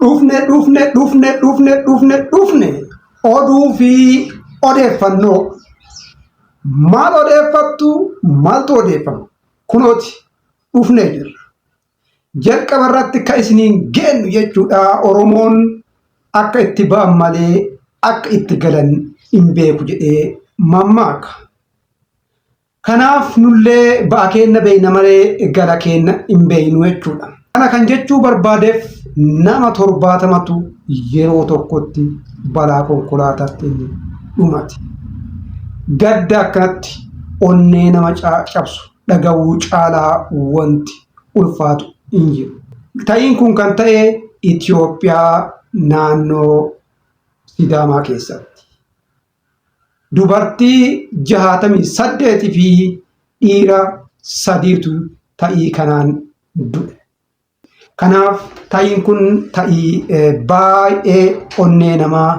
Dhufne dhufne dhufne dhufne dhufne dhufne oduu fi odeeffannoo. Maal odeeffattu maaltu odeeffama? Kunooti dhufnee jirra. Jalqaba irratti kan isiniin geennu jechuudha Oromoon akka itti ba'an malee akka itti galan hin beeku jedhee mammaaka. Kanaaf nullee ba'a keenna beeyna malee gala keenna hin beeynu jechuudha. Kana kan jechuu barbaadeef nama 70tu yeroo tokkotti balaa konkolaataatti dhumate. Gadda akkanatti onnee nama cabsu dhaga'uu caalaa wanti ulfaatu hin jiru. Ta'iin kun kan ta'e Itoophiyaa naannoo Sidaamaa keessatti. Dubartii 68 fi dhiira sadiitu ta'ii kanaan du'e. Kanaaf ta'iin kun ta'ii baay'ee onnee namaa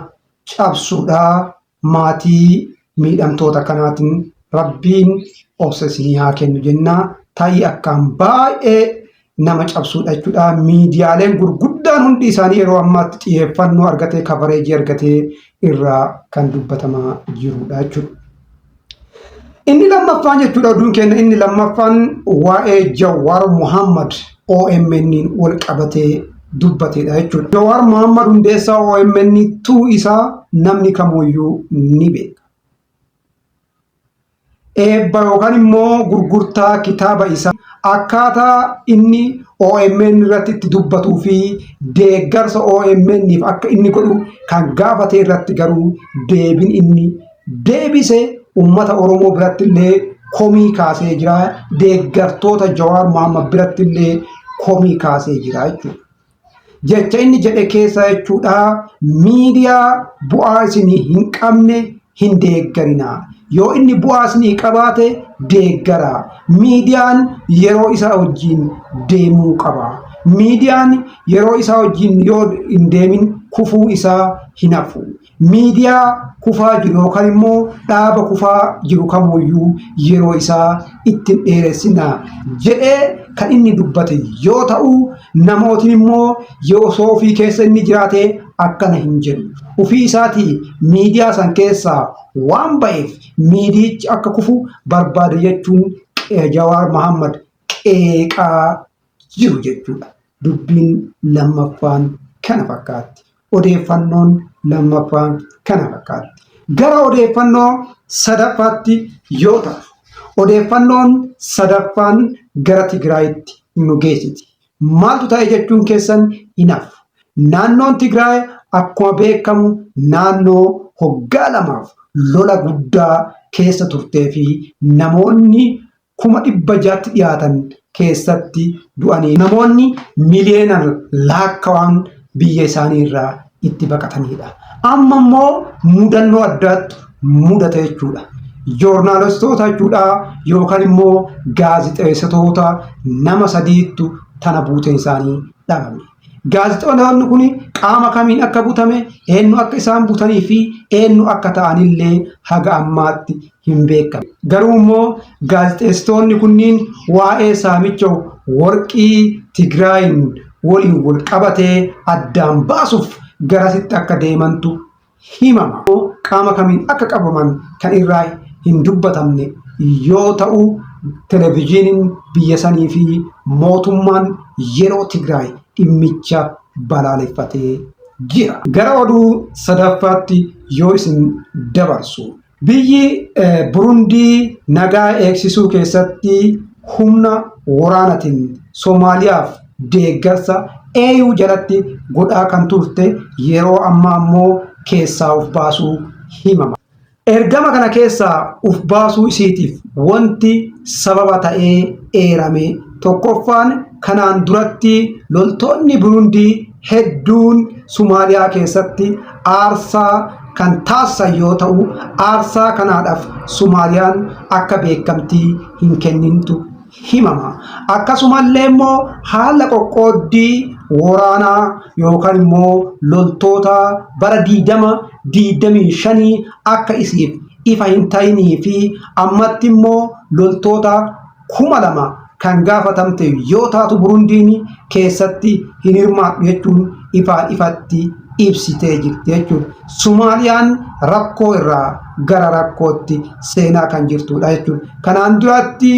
cabsuudha. Maatii miidhamtoota kanaatiin rabbiin obsa isinii haa kennu jenna. Ta'ii akkaan baay'ee nama cabsuudha jechuudha. Miidiyaaleen gurguddaan hundi isaanii yeroo ammaatti xiyyeeffannoo argatee kabareejii argatee irraa kan dubbatamaa jirudha jechuudha. Inni lammaffaan jechuudha oduun keenya inni lammaffaan waa'ee Jawaar Muhammad OMN wal qabatee dubbateedha jechuudha. Jawaar Muhammad hundeessaa OMN tuu isaa namni kamuyyuu ni beeka. Eebba yookaan immoo gurgurtaa kitaaba isaa akkaataa inni OMN irratti itti dubbatuu fi deeggarsa OMN'if akka inni godhu kan gaafate irratti garuu deebiin inni deebise uummata Oromoo biratti illee komii kaasee jira. Deeggartoota Jawaar Mohaammed biratti illee komii kaasee jira jechuudha. Jecha inni jedhe keessa jechuudha miidiyaa bu'aa isinii hin qabne hin deeggarinaa. Yoo inni bu'aa isinii qabaate deeggaraa. Miidiyaan yeroo isaa wajjin deemuu qaba. Miidiyaan yeroo isaa wajjin yoo hin deemin kufuu isaa hin hafu. Miidiyaa kufaa jiru yookaan immoo dhaaba kufaa jiru kamuyyuu yeroo isaa itti hin dheeressinaa jedhee kan inni dubbate yoo ta'u, namootiin immoo yoo osoo ofii keessa inni jiraate akkana hin jedhu. Ofii isaatii miidiyaa san keessaa waan ba'eef miidiyichi akka kufu barbaade jechuun Jawaar Mahaammad qeeqaa jiru jechuudha. Dubbiin lammaffaan kana fakkaatti. Odeeffannoon lammaffaan kana fakkaatti. Gara odeeffannoo sadaffaatti yoo ta'u, odeeffannoon sadaffaan gara Tigraayitti nu geessiti. Maaltu ta'e jechuun keessan hin hafu. Naannoon Tigraay akkuma beekamu naannoo hoggaa lamaaf lola guddaa keessa turtee fi namoonni 600,000tti dhiyaatan keessatti du'anii namoonni miliyeenaan laakkawan biyya isaanii irraa itti baqatanidha. Amma immoo mudannoo addaattu mudate jechuudha. Joornaalistoota jechuudha yookaan immoo gaazexeessitoota nama sadiittu tana buuteen isaanii dhabame. Gaazexeessitoonni kun qaama kamiin akka butame, eenyu akka isaan butanii fi eenyu akka ta'anillee haga ammaatti hin beekamne. Garuu immoo gaazexeessitoonni kunniin waa'ee saamicha warqii Tigraayin waliin wal qabatee addaan baasuuf garasitti akka deemantu himama. Qaama kamiin akka qabaman kan irraa hin dubbatamne yoo ta'u, televijiiniin biyya sanii fi mootummaan yeroo Tigraay dhimmicha balaaleffatee jira. Gara oduu sadaffaatti yoo isin dabarsu. Biyyi Burundii nagaa eegsisuu keessatti humna waraanatiin Somaaliyaaf deeggarsa AU jalatti godhaa kan turte yeroo ammaa ammoo keessaa of baasuu himama. Ergama kana keessaa of baasuu isiitiif wanti sababa ta'ee eerame tokkoffaan kanaan duratti loltoonni Burundii hedduun Somaaliyaa keessatti aarsaa kan taasisan yoo ta'u, aarsaa kanaadhaaf Somaaliyaan akka beekamtii hin kennintu himama. Akkasumallee immoo haala qoqqooddii waraanaa yookaan immoo loltoota bara 2025 akka isiif ifa hin ta'inii fi ammatti immoo loltoota 2000 kan gaafatamte yoo taatu Burundiin keessatti hin hirmaadhu jechuun ifaan ifatti ibsitee jirti jechuudha. Sumaaliyaan rakkoo irraa gara rakkootti seenaa kan jirtudha jechuudha. Kanaan duratti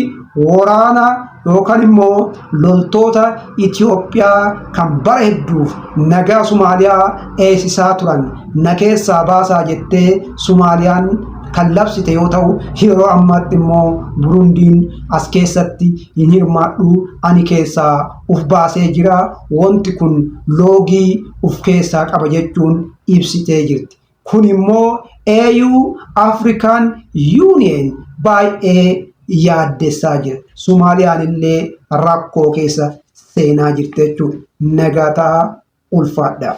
waraana yookaan immoo loltoota Itoophiyaa kan bara hedduuf nagaa Sumaaliyaa eegsisaa turan na keessaa baasaa jettee Sumaaliyaan kan labsite yoo ta'u, yeroo ammaatti immoo Burundiin as keessatti hin hirmaadhu, ani keessaa uf baasee jira, wanti kun loogii uf keessaa qaba jechuun ibsitee jirti. Kun immoo AU, African Union baay'ee yaaddessaa jira. Sumaaliyaan illee rakkoo keessa seenaa jirti jechuudha. Nagaa ta'aa, ulfaadhaa.